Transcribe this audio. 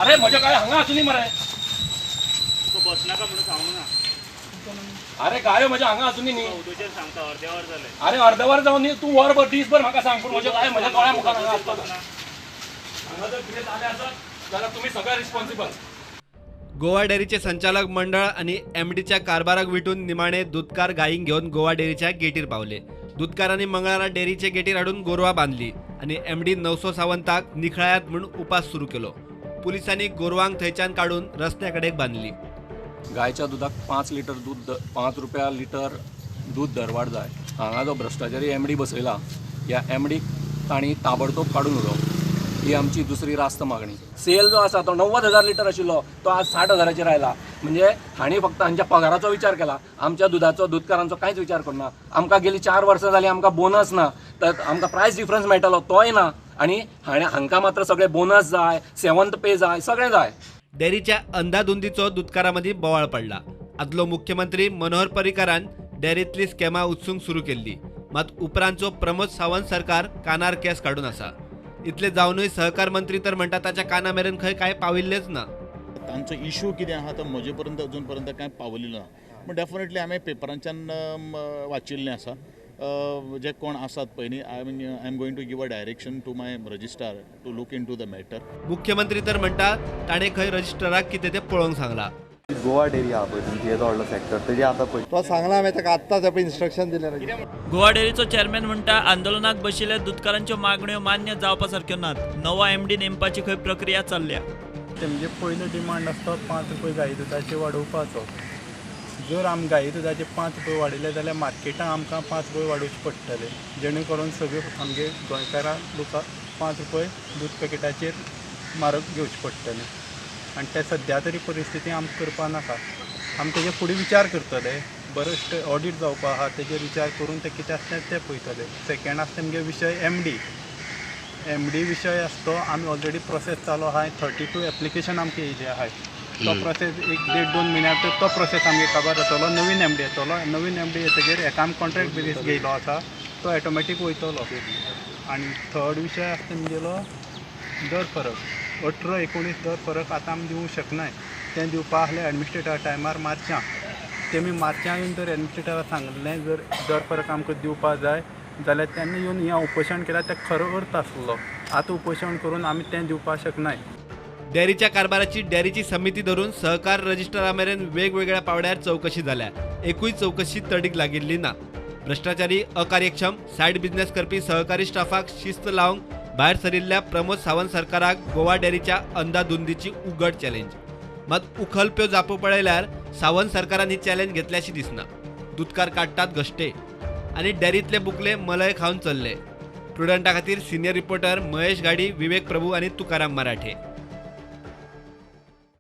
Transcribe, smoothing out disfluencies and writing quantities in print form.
अरे म्हज्या गाय हांगा आसूनी मरे. बसनाका म्हणून सांगू ना. अरे गायो म्हज्या हांगा आसूनी न्ही. चवदचेर सांगता, अर्दे वर जालें. अरे अर्दवर जावन न्ही, तूं वरभर दीसभर म्हाका सांग, पूण म्हज्यो गाय म्हज्या दोळ्या मुखार हांगा आसता. हांगा जर कितें जालें आसत जाल्यार तुमी सगळे रिस्पॉन्सिबल. गोवा डेअरीचे संचालक मंडळ आनी एमडीच्या कारभाराक विटून निमाणे दुदकार गायींक घेवन गोवा डेअरीच्या गेटीर पावले. दुदकारांनी मंगळारा डेअरीचे गेटीर हाडून गोरवां बांदली आनी एमडी नवसो सावंताक निखळायात म्हूण उपास सुरू केलो. पुलिसांनी गोरवांक थंयच्यान काडून रस्त्या कडेक बांदली. गायच्या दुदाक 5 लिटर दूद, 5 रुपया लिटर दूद दरवाड जाय. हांगा जो भ्रश्टाचारी एमडी बसयला, ह्या एमडीक तांणी ताबडतोब काडून उडोवप ही आमची दुसरी रास्त मागणी. सेल जो आसा तो 90,000 लिटर आशिल्लो, तो आज 60,000चेर आयला. म्हणजे हांणी फक्त हांच्या पगाराचो विचार केला, आमच्या दुदाचो दुदकारांचो कांयच विचार करूना. आमकां गेली 4 वर्सां जालीं आमकां बोनस ना, तर आमकां प्रायस डिफरन्स मेळटालो तोय ना, आनी हाणें हांकां मात्र सगळे बोनस जाय, 7th पे जाय, सगळें जाय. डेअरीच्या अंदाधुंदीचो दुदकारां मदीं बोवाळ पडला. आदलो मुख्यमंत्री मनोहर पर्रीकारान डेअरींतली स्कॅमां उच्चूंक सुरू केल्ली, मात उपरांतचो प्रमोद सावंत सरकार कानार केस काडून आसा. इतले जावनूय सहकार मंत्री तर म्हणटा ताच्या काना मेरेन खंय कांय पाविल्लेच ना. तांचो इशू कितें आहा तो म्हजे पर्यंत अजून पर्यंत कांय पावलेलो ना, पूण डेफिनेटली हांवें पेपरांच्यान वाचिल्लें आसा. जे कोण आसात पळय न्ही, I mean I am going to give a direction to my registrar to look into the matter. मुख्यमंत्री तर म्हणटा ताणें खंय रजिस्ट्राराक कितें तें पळोवंक सांगलां. गोवा डेअरी आहा पळय तुमची, येदो व्हडलो सेक्टर, तेजी आतां पळय तो सांगला हांवें ताका आत्ताच पळय इन्स्ट्रक्शन दिलें. गोवा डेअरीचो चेअरमॅन म्हणटा आंदोलनाक बशिल्ल्या दुदकारांच्यो मागण्यो मान्य जावपा सारक्यो नात. नवो एमडी नेमपाची खंय प्रक्रिया चल्ल्या. तेमगे पयलो डिमांड आसता 5 रुपये गाई दुदाचे वाडोवपाचो. जर आमी गाई दुदाचे 5 रुपये वाडयले जाल्यार मार्केटान आमकां 5 रुपये वाडोवचे पडटले, जेणे करून सगळे आमगे गोंयकारां लोकांक 5 रुपये दूद पॅकेटाचेर म्हारग घेवचे पडटले. आनी ते सद्या तरी परिस्थिती आमकां करपा नाका. आमी तेजे फुडें विचार करतले, बरो ऑडीट जावपा आहा तेजेर विचार करून ते कितें आसता तें पळयतले. सेकेंड आसता तेमगे विशय एमडी. एमडी विशय आसा तो आमी ऑलरेडी प्रोसेस चालू आहा. 32 एप्लिकेशन आमकां येयले आहाय. तो प्रोसेस 1-1.5-2 म्हयन्या भितर तो प्रोसेस आमगे काबार जातलो. नवीन एमडी येतलो, नवीन एमडी येतगीर हेका आमी कॉन्ट्रॅक्ट बेजीस घेयलो आसा, तो ऑटोमॅटीक वयतलो. आनी थर्ड विशय आसा तेमगेलो दर फरक 18-19 दर फरक आतां आमी दिवंक शकनाय. तें दिवपा आसलें एडमिनिस्ट्रेटरा टायमार मार्चां, तेमी मार्चां येवन जर एडमिनिस्ट्रेटरा सांगलें जर दर फरक आमकां दिवपा जाय जाल्यार तेन्ना येवन हें उपोशण केल्यार तें खरो अर्थ आसलो. आतां उपोशण करून आमी तें दिवपाक शकनाय. डेअरीच्या कारभाराची डेअरीची समिती धरून सहकार रजिस्ट्रारा मेरेन वेगवेगळ्या पावड्यार चवकशी जाल्या. एकूय चवकशी तडीक लागिल्ली ना. भ्रश्टाचारी, अकार्यक्षम, सायड बिझनेस करपी सहकारी स्टाफाक शिस्त लावंक भायर सरिल्ल्या प्रमोद सावंत सरकाराक गोवा डेअरीच्या अंदाधुंदीची उगड चॅलेंज. मात उखलप्यो जापो पळयल्यार सावंत सरकारान ही चॅलेंज घेतल्याशी दिसना. दुदकार काडटात घश्टे आनी डेअरींतले बुकले मलय खावन चल्ले. प्रुडंटा खातीर सिनियर रिपोर्टर महेश घाडी, विवेक प्रभू आनी तुकाराम मराठे.